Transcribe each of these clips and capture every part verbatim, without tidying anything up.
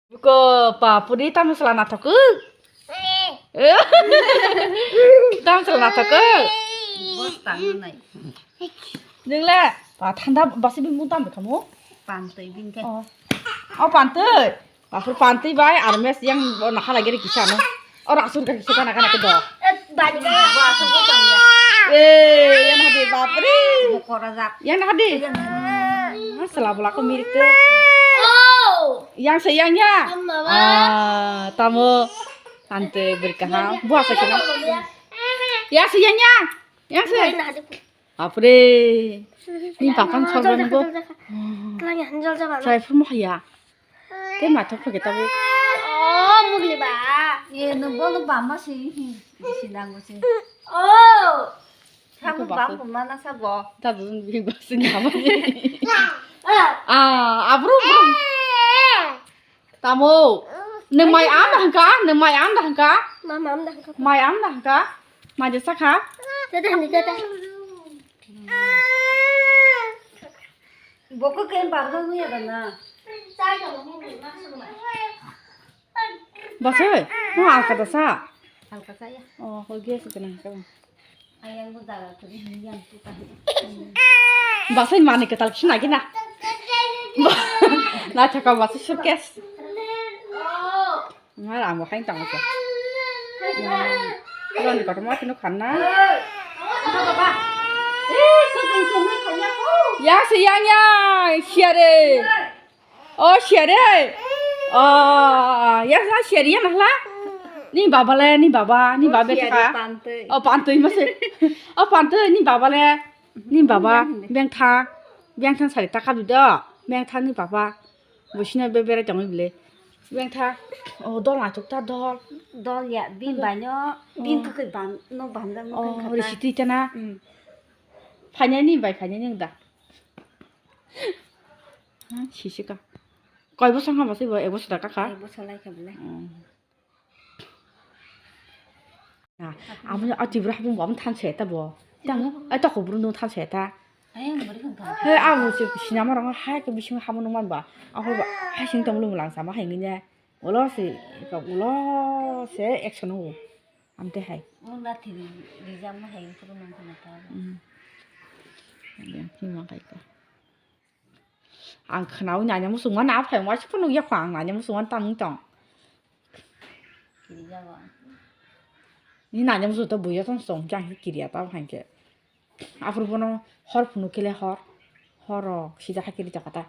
Buko papuri tamo sala nathok. Tamo sala nathok. Bos tang nai. Nungle pa thanda basi bimung tam kamo. Pantui bingke. Oh. Oh, pantui. Bapur pantui bai armes yang bo naha lagi ri kisa no. Ora asur ka kisa kana kana kedo. Eh, bani ka. Bo asur bo tang ya. Eh, yang hadi bapuri. Bokora jak. Yang hadi. Yang. Ah, sela bola ko mirik te. Oh. Yang se yang ya. Amma ba. Ah, tamo. Tante berkaha. Bo asa kena. Yang se yang ya. Yang se. Yang hadi. Bapre. Ni papan sorban bo. Kelang ya, hanjal jaba. Sai phur mo haya. Te mathok phage tabo. Oh, mugli ba. Ye, no bolo bama si hi. Si nango si. Oh. Sabu bam ko mana sabo. Tabu bi basi nama. Ah, abru bru. Tamo. Nung mai am da hangka, nung mai am da hangka. Mama am da hangka. Mai am da hangka. Mai jesa kha. Tata ni tata. Boko ken bardo nuya da na. Basoi, no alka da sa. Alka sa ya. Oh, hoi ge se kana ka. Ayang bo daga kuri hinyan tu ka. Basai mani ketal kisi nagi na. Na thaka basai suitcase. Ngar amo khain tang sa. Roni kotor ma kino khanna. Yang se yang yang siare. Oh, siare. Oh, ya sa siare ya nahla. Ni baba le, ni baba, ni baba bethaka. Oh, pantui mase. Oh, pantui ni baba le. Ni baba bengtha. Bengtha sari taka bido. Bengtha ni baba. Bosina be berai tongwi bile. Bengtha. Oh, dol achuk ta dol. Dol ya, bin baino, bin kwkwi ban, no ban da, no. Oh, risi twi tana. Phainani bai phainani da. Sisika. Koi bosong ha basi bo, ebo sida kaka. Ebo salai kha bole. Amo a tibra habung bo amo thanse ta bo. Tamo ai toko bru no thanse ta. He amo se sinama rong hai ke bising hamo no man ba. Aho ba hai sing tong lu lang sama hai ngi ne. Ulo se ka ulo se action o. Amte hai. Mo na thiri rijam hai puru nang kana ta. Hmm. Yang phima kai ka. Ang khnaui nanya musung wan a phai wai phunu ya khwang nanya musung wan tang tong. Kiri jago. Ni nanya musung to buya tong song jang kiri ya ta phai ke. Aphuru bono hor phunu kele hor. Horo sida hakiri jakata.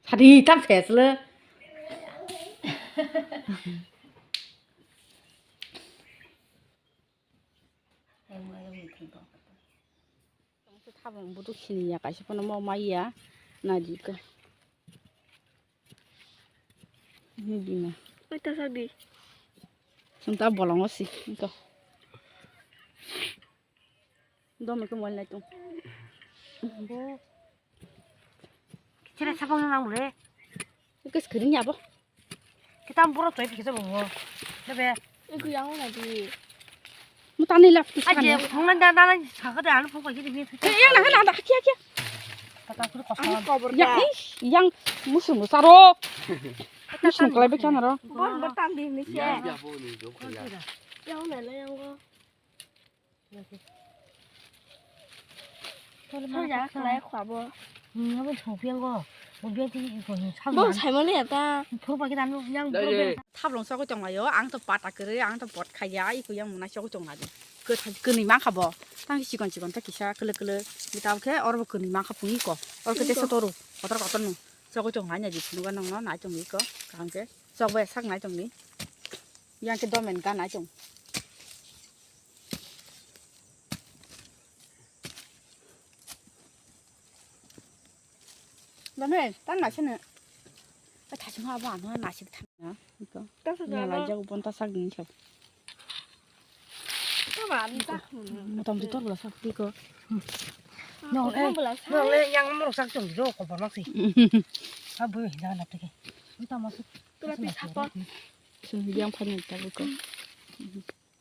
Sadi tam sesle. Tamo se thabang buduk sini ya kaisa phano mo mai ya nadi ka. Ni dima. Oi ta sadi. Sung ta bolongo si ko. Dom ko mol nai tung. Chere sabang nang le. Ke skrin ya bo. Kita borok choi phikisa bo. Debe. Iku yang na di. Mutani lap tu. Aje phungan da da sa ka da anu phung ka gidi bi. Yang na na da kia kia. Kata kuru kosto. Yang yang musu musaro. Musu kalai bekana ro. Bor bor tam di ni se. Yang na na yang go. Soja khlai khwabo. Nungya bai thophiango. Bo beti iko ni sal. Bo saimani eta. Thorba kita nu yang. Thablong sogwi tonglaio, ang to pata kwrwi, ang to pot khaiya, iko yang mwnai sogwi tonglaio. Kwthai kwnwi mankha bo. Tang sikon sikon ta kisa kwlwk kwlwk. Bita khe oro bo kwnwi mankha phung iko. Oro khe teso toru. Kotor kotor no. Sogwi tonglaina di phunukgo nongno nai tong iko. Kaham khe. Chokbai sak nai tongni. Yang khe domen ka nai tong. Dame, tan naisene. Ka thasima abo ano naisik thang na. Iko. Tasa dala. Lai jago bon ta sak ni sab. Tama ani ta. Motam di tor bela sak tiko. Nong eh, nong eh, yang morok sak tong ro ko borok si. Abo jaga nap tike. Tama suk. Tula pi sapa. Sini yang phani ta ko.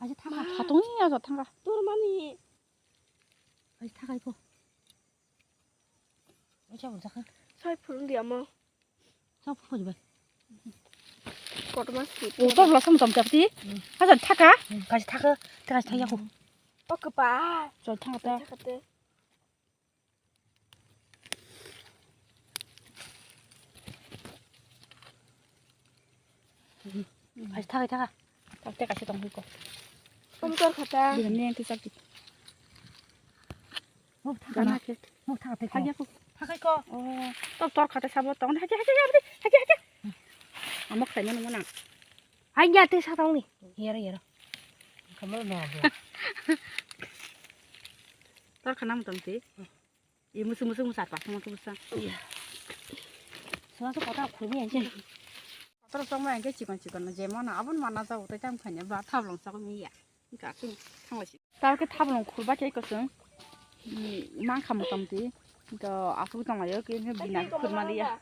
Aja thanga. Hatong ni aja thanga. Tur mani. Aja thakai ko. Sai phurung di amo. Sa phuri bai. Kotorma sweet. O, tor bwla samung tong japti. Hmm. Hajar thaka. Hmm, kaisa thaka, thaka thaya ko. O kwpa. Chol thaka ta. Thaka te. Kaisa thaka, thaka. Thaka te kaisa tong ko. Om tor khata. Bini neng te chak di. Mo thaka na. Mo thaka te. Thaka ko. Thaka ko. O, tor tor khata sabo tong. Hake, hake, hake, hake, hake. Amo khaimano mo nang. Hai ya te sa tong ni. Yero, yero. Kamar na. Tor khana mo tong te. E musu musu musa pa musu musa. Iya. Suma su kota khurmi anche. Kotor songma anche chikon chikon jemon abon mana sa utai tam khanya ba thablong sa ko mi ya. Ka sing thangla si. Ta ke thablong khurba chai ko sung. Mang kham tam ti. To asu tong ayo ke bina khurma liya.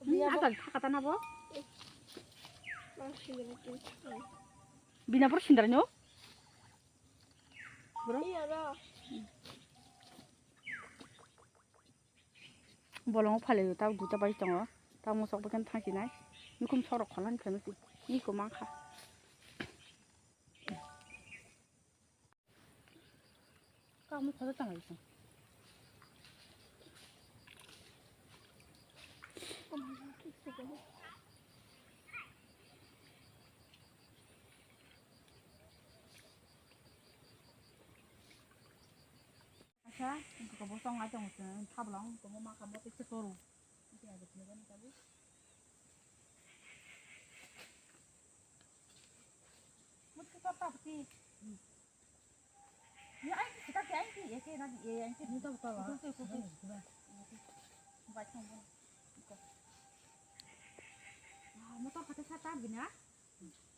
Asal kata na bo. Bina por sindar nyo. Bro. Bolongo phale ta duta bai tongo. Ta mosok bai kan thangsi nai. Nukum sorok kholan phemesi. Ni ko mangkha. Kamu phale tangai sung. Asa, engko bosong ai tong se thablong, komo ma kamo te se toru. Ite age tine bani tabu. Mut ke tap tap ti. Ni ai kita ke ai ti, eke na di, e ai ti. Ni tap tap. Itu tu, itu tu. Bai tong. Motor kata sa tar bina.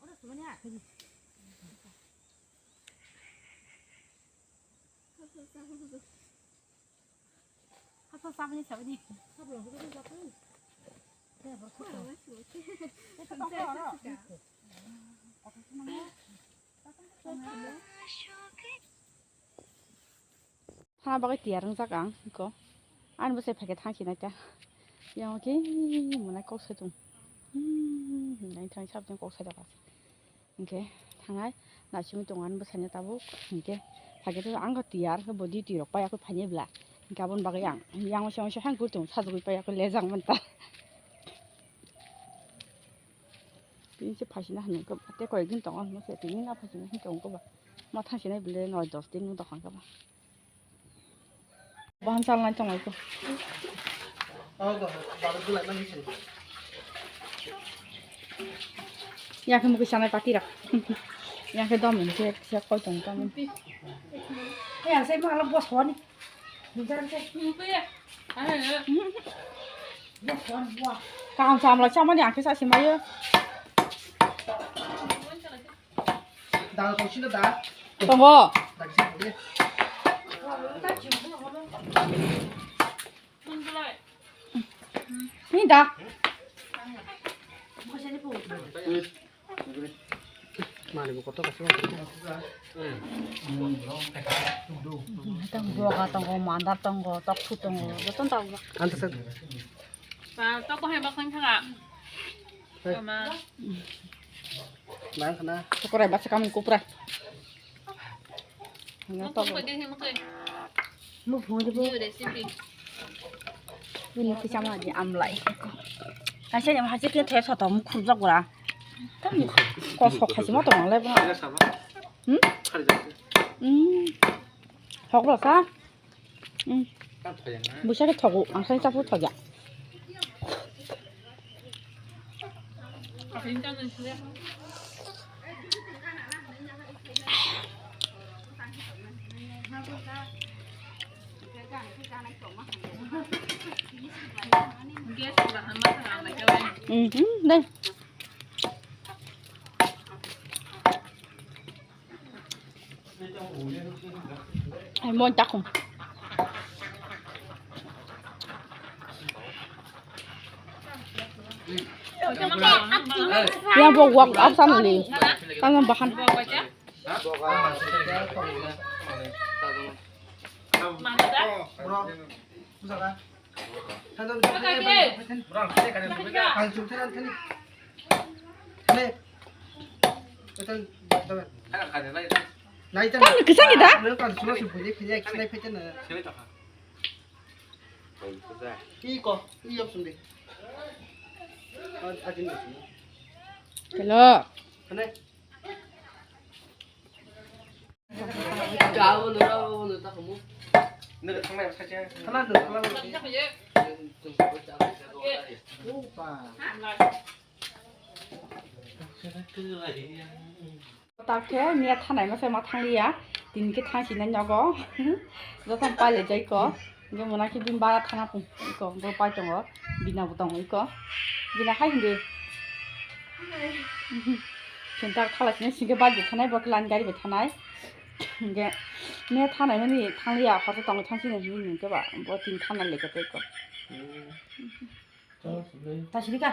Ora semuanya. Hasa sabni sabni. Hana bagwi tiyar wngjak ang, eko. Ani bwsai phaikhe thangsinai ta. Yang khe mwnai kok saitung. Hmm, nai thang sabjang kok saijak. Hingkhe thangnai naisingwi tongo ani bwsani tabuk. Hingkhe phaikhe ang tiyar khe bo duty rok paiya khe phainai bwla. Hingkhe aboni bagwi ang yang masa masa hang khe tongo sajagwi paiya khe lejak manta. Tini se phaisina hinwi khe tei koi din tongo hinwi se tini na phaisina hinwi tongo khe ba. Ma thangsinai bwle noi dos din wng tongkha khe ba. Baham salnai tongo iko. Yang khe mukui sanai pati rak. Yang khe dom ni khe kisa koi tong tong. Yang sai ma la bos honi. Kaham samla chamani ang khe sa simayo. Dal tong sino da. Tongo. Dal sino de. Ni da. Mani bo kotor kasih. Tang boga tongo, mandar tongo, toksu tongo, joton tongo. Anta sa. Ba, tok bahai baksan khala. Hey. Mama. Bang khana. Pokora ba sakam kopra. Hanya tok. Tok bahai ding himke. Mu phone de bo. New recipe. Ini kisa ma di amlai. Kaisa ni hasil ke thai soto mu khurjak gura. Tam ko sok hasil ma to manglai ba. Hmm? Hmm. Hok lo sa. Hmm. Busa khe thogo, ang sai chapu thogya. Mhm, dai. Ai, mo takum. Yang bo wak up sana li. Tangan bahan. Bujaga. Thani, thani, thani, thani. Thani. Thani. Thani. Nai tani. Tani kisah kita? Nai tani, semua sembuh je, kerja, kerja, kerja, na. Iko, iyok sumbi. Hello. Thani. Takhe miya thanai masa ma thangliya, tini khe thangsinai nogo. Joto paile jai ko. Hingke mona khe bini bara thana pung iko, bo pai tongo, bina bo tongo iko. Bina hai hindi. Sinta thala sini singke bike bo thanai, bo khe line gari bo thanai. Hingke me thanai mani thangliya, hor tong thansi nai hini hingke ba, bo tin thana leke tei ko. Tasirika.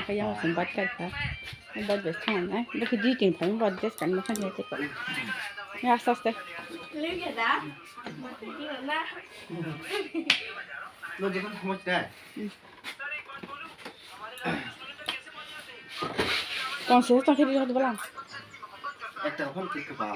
Yang sing bat kai ka. Bat bes thang nai. Bo khe di tin phai bat bes kan ma thang tei ko. Ya, aste aste. Tong se tong khe di hot balang. Ekta phone khe ba.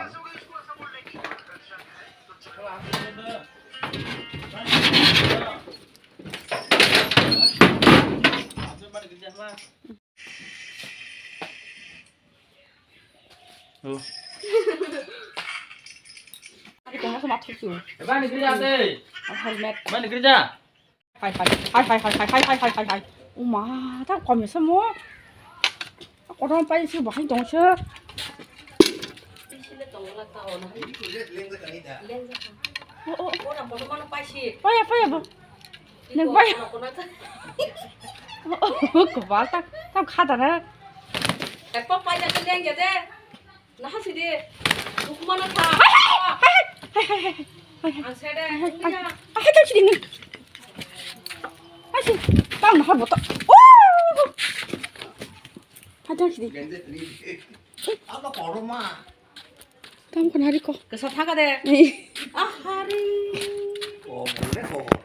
Ari kong sa mathu chu. Bani grija te. Helmet. Bani grija. Hai hai hai hai hai hai hai hai hai hai. Uma, ta kom se mo. Korom pai se bahai dong se. Oh, oh. Paya paya bo. Nang bai. Ko bal tak tak khada na. Ekpa paida ke leng ya de. Nah sidi. Lukmana tha. Hai hai hai hai. Ang sede. Hai hai. Hai tak sidi ni. Hai sidi. Tang nah boto. Oh. Hai tak sidi. Apa koroma? Tam khna hari ko. Kesa thaga de. Ahari. Oh, boleh kok.